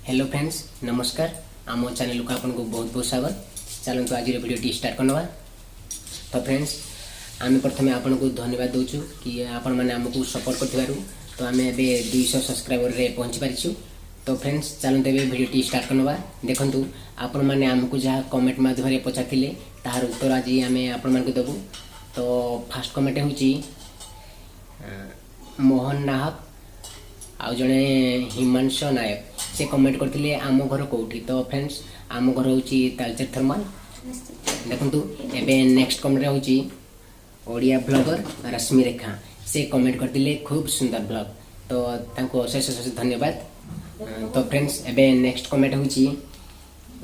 Hello friends, ନମସ୍କାର। ଆମ ଚ୍ୟାନେଲକୁ ଆପଣଙ୍କୁ ବହୁତ ବହୁତ ସ୍ୱାଗତ। ଚାଲନ୍ତୁ, ଆଜିର ଭିଡ଼ିଓଟି ଷ୍ଟାର୍ଟ କରିନେବା। ତ ଫ୍ରେଣ୍ଡସ୍, ଆମେ ପ୍ରଥମେ ଆପଣଙ୍କୁ ଧନ୍ୟବାଦ ଦେଉଛୁ କି ଆପଣମାନେ ଆମକୁ ସପୋର୍ଟ କରିଥିବାରୁ। ତ ଆମେ ଏବେ 200 ସବସ୍କ୍ରାଇବରରେ ପହଞ୍ଚି ପାରିଛୁ। ତ ଫ୍ରେଣ୍ଡସ୍, ଚାଲନ୍ତୁ ଏବେ ଭିଡ଼ିଓଟି ଷ୍ଟାର୍ଟ କରିନେବା। ଦେଖନ୍ତୁ, ଆପଣମାନେ ଆମକୁ ଯାହା କମେଣ୍ଟ ମାଧ୍ୟମରେ ପଚାରିଥିଲେ, ତାହାର ଉତ୍ତର ଆଜି ଆମେ ଆପଣମାନଙ୍କୁ ଦେବୁ। ତ ଫାଷ୍ଟ କମେଣ୍ଟ ହେଉଛି ମୋହନ ନାହକ ଆଉ ଜଣେ ହିମାଂଶୁ ନାୟକ। ସେ କମେଣ୍ଟ କରିଥିଲେ, ଆମ ଘର କେଉଁଠି? ତ ଫ୍ରେଣ୍ଡସ୍, ଆମ ଘର ହେଉଛି ତାଲଚେର ଥର୍ମାଲ। ଦେଖନ୍ତୁ, ଏବେ ନେକ୍ସଟ କମେଣ୍ଟ ହେଉଛି ଓଡ଼ିଆ ବ୍ଲଗର ରଶ୍ମି ରେଖା। ସେ କମେଣ୍ଟ କରିଥିଲେ, ଖୁବ୍ ସୁନ୍ଦର ବ୍ଲଗ। ତ ତାଙ୍କୁ ଅଶେଷ ଅଶେଷ ଧନ୍ୟବାଦ। ତ ଫ୍ରେଣ୍ଡସ୍, ଏବେ ନେକ୍ସଟ କମେଣ୍ଟ ହେଉଛି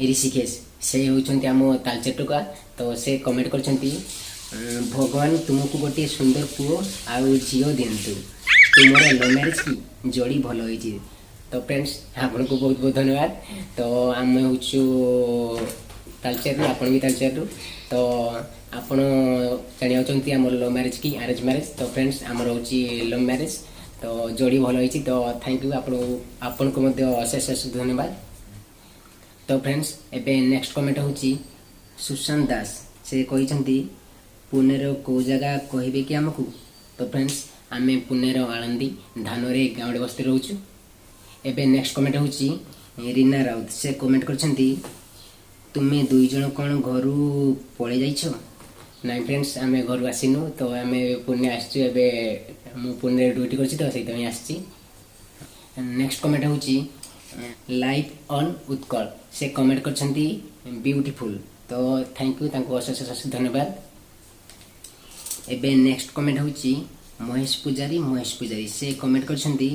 ଋଷିକେଶ। ସେ ହେଉଛନ୍ତି ଆମ ତାଲଚେର ଟୋକା। ତ ସେ କମେଣ୍ଟ କରିଛନ୍ତି, ଭଗବାନ ତୁମକୁ ଗୋଟିଏ ସୁନ୍ଦର ପୁଅ ଆଉ ଝିଅ ଦିଅନ୍ତୁ। ତୁମର ଲଭ୍ ମ୍ୟାରେଜ୍ କି? ଯୋଡ଼ି ଭଲ ହେଇଛି। ତ ଫ୍ରେଣ୍ଡସ୍, ଆପଣଙ୍କୁ ବହୁତ ବହୁତ ଧନ୍ୟବାଦ। ତ ଆମେ ହେଉଛୁ ତାଲଚେରରୁ, ଆପଣ ବି ତାଲଚେରରୁ। ତ ଆପଣ ଜାଣିବାକୁ ଚାହୁଁଛନ୍ତି ଆମର ଲଭ୍ ମ୍ୟାରେଜ୍ କି ଆରେଞ୍ଜ ମ୍ୟାରେଜ୍? ତ ଫ୍ରେଣ୍ଡସ୍, ଆମର ହେଉଛି ଲଭ୍ ମ୍ୟାରେଜ୍। ତ ଯୋଡ଼ି ଭଲ ହେଇଛି। ତ thank you ଆପଣଙ୍କୁ, ଆପଣଙ୍କୁ ମଧ୍ୟ ଅଶେଷ ଅଶେଷ ଧନ୍ୟବାଦ। ତ ଫ୍ରେଣ୍ଡସ୍, ଏବେ ନେକ୍ସଟ କମେଣ୍ଟ ହେଉଛି ସୁଶାନ୍ତ ଦାସ। ସେ କହିଛନ୍ତି, ପୁନେର କେଉଁ ଜାଗା କହିବେ କି ଆମକୁ? ତ ଫ୍ରେଣ୍ଡସ୍, ଆମେ ପୁନେର ଆଳନ୍ଦୀ ଧାନରେ ଗାଉଁଡ଼ି ବସ୍ତିରେ ରହୁଛୁ। ଏବେ ନେକ୍ସଟ କମେଣ୍ଟ ହେଉଛି ରୀନା ରାଉତ। ସେ କମେଣ୍ଟ କରିଛନ୍ତି, ତୁମେ ଦୁଇ ଜଣ କ'ଣ ଘରୁ ପଳେଇ ଯାଇଛ? ନାଇଁ ଫ୍ରେଣ୍ଡସ୍, ଆମେ ଘରୁ ଆସିନୁ। ତ ଆମେ ପୁନେ ଆସିଛୁ। ଏବେ ମୁଁ ପୁନେରେ ଡ୍ୟୁଟି କରୁଛି, ତ ସେଇଥିପାଇଁ ଆସିଛି। ନେକ୍ସଟ କମେଣ୍ଟ ହେଉଛି ଲାଇଫ୍ ଅନ୍ ଉତ୍କଳ। ସେ କମେଣ୍ଟ କରିଛନ୍ତି, ବ୍ୟୁଟିଫୁଲ୍। ତ thank you, ତାଙ୍କୁ ଅଶେଷ ଅଶେଷ ଧନ୍ୟବାଦ। ଏବେ ନେକ୍ସଟ କମେଣ୍ଟ ହେଉଛି ମହେଶ ପୂଜାରୀ। ମହେଶ ପୂଜାରୀ, ସେ କମେଣ୍ଟ କରିଛନ୍ତି,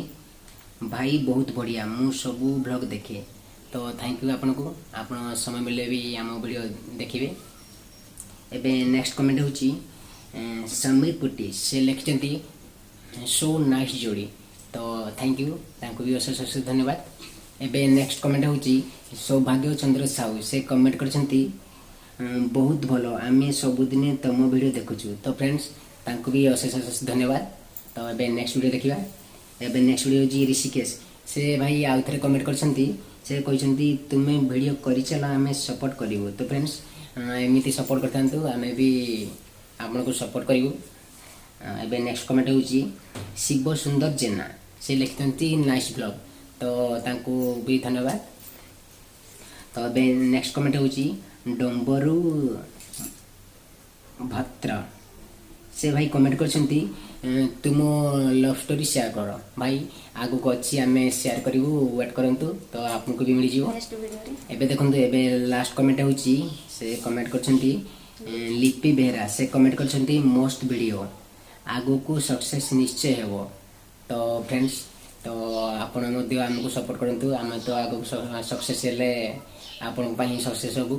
ଭାଇ ବହୁତ ବଢ଼ିଆ, ମୁଁ ସବୁ ବ୍ଲଗ୍ ଦେଖେ। ତ thank you ଆପଣଙ୍କୁ, ଆପଣ ସମୟ ମିଳିଲେ ବି ଆମ ଭିଡ଼ିଓ ଦେଖିବେ। ଏବେ ନେକ୍ସଟ କମେଣ୍ଟ ହେଉଛି ସମୀର ପୁଟି। ସେ ଲେଖିଛନ୍ତି, ସୋ ନାଇସ୍ ଯୋଡ଼ି। ତ thank you, ତାଙ୍କୁ ବି ଅଶେଷ ଅଶେଷ ଧନ୍ୟବାଦ। ଏବେ ନେକ୍ସଟ କମେଣ୍ଟ ହେଉଛି ସୌଭାଗ୍ୟ ଚନ୍ଦ୍ର ସାହୁ। ସେ କମେଣ୍ଟ କରିଛନ୍ତି, ବହୁତ ଭଲ, ଆମେ ସବୁଦିନେ ତମ ଭିଡ଼ିଓ ଦେଖୁଛୁ। ତ ଫ୍ରେଣ୍ଡସ୍, ତାଙ୍କୁ ବି ଅଶେଷ ଅଶେଷ ଧନ୍ୟବାଦ। ତ ଏବେ ନେକ୍ସଟ ଭିଡ଼ିଓ ଦେଖିବା। ଏବେ ନେକ୍ସଟ ଭିଡ଼ିଓ ହେଉଛି ଋଷିକେଶ। ସେ ଭାଇ ଆଉ ଥରେ କମେଣ୍ଟ କରିଛନ୍ତି। ସେ କହିଛନ୍ତି, ତୁମେ ଭିଡ଼ିଓ କରିଚାଲ, ଆମେ ସପୋର୍ଟ କରିବୁ। ତ ଫ୍ରେଣ୍ଡସ୍, ଏମିତି ସପୋର୍ଟ କରିଥାନ୍ତୁ, ଆମେ ବି ଆପଣଙ୍କୁ ସପୋର୍ଟ କରିବୁ। ଏବେ ନେକ୍ସଟ କମେଣ୍ଟ ହେଉଛି ଶିବ ସୁନ୍ଦର ଜେନା। ସେ ଲେଖିଛନ୍ତି, ନାଇସ୍ ବ୍ଲଗ୍। ତ ତାଙ୍କୁ ବି ଧନ୍ୟବାଦ। ତ ଏବେ ନେକ୍ସଟ କମେଣ୍ଟ ହେଉଛି ଡମ୍ବରୁ ଭତ୍ର। ସେ ଭାଇ କମେଣ୍ଟ କରିଛନ୍ତି, ତୁମ ଲଭ୍ ଷ୍ଟୋରି ସେୟାର କର। ଭାଇ, ଆଗକୁ ଅଛି, ଆମେ ସେୟାର କରିବୁ, ୱେଟ୍ କରନ୍ତୁ। ତ ଆପଣଙ୍କୁ ବି ମିଳିଯିବ। ନେକ୍ସଟ ଭିଡ଼ିଓରେ। ଏବେ ଦେଖନ୍ତୁ, ଏବେ ଲାଷ୍ଟ କମେଣ୍ଟ ହେଉଛି, ସେ କମେଣ୍ଟ କରିଛନ୍ତି ଲିପି ବେହେରା। ସେ କମେଣ୍ଟ କରିଛନ୍ତି, ମସ୍ତ ଭିଡ଼ିଓ, ଆଗକୁ ସକ୍ସେସ୍ ନିଶ୍ଚୟ ହେବ। ତ ଫ୍ରେଣ୍ଡସ୍, ତ ଆପଣ ମଧ୍ୟ ଆମକୁ ସପୋର୍ଟ କରନ୍ତୁ। ଆମେ ତ ଆଗକୁ ସକ୍ସେସ୍ ହେଲେ ଆପଣଙ୍କ ପାଇଁ ହିଁ ସକ୍ସେସ୍ ହେବୁ।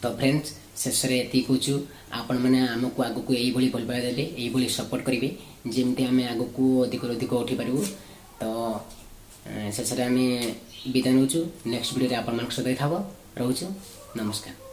ତ ଫ୍ରେଣ୍ଡସ୍, ଶେଷରେ ଏତିକି କହୁଛୁ, ଆପଣମାନେ ଆମକୁ ଆଗକୁ ଏଇଭଳି ଭଲ ପାଇବା ଦେବେ, ଏଇଭଳି ସପୋର୍ଟ କରିବେ, ଯେମିତି ଆମେ ଆଗକୁ ଅଧିକରୁ ଅଧିକ ଉଠିପାରିବୁ। ତ ଶେଷରେ ଆମେ ବିଦାୟ ନେଉଛୁ। ନେକ୍ସଟ ଭିଡ଼ିଓରେ ଆପଣମାନଙ୍କ ସହିତ ଦେଖା ହେବ। ରହୁଛୁ, ନମସ୍କାର।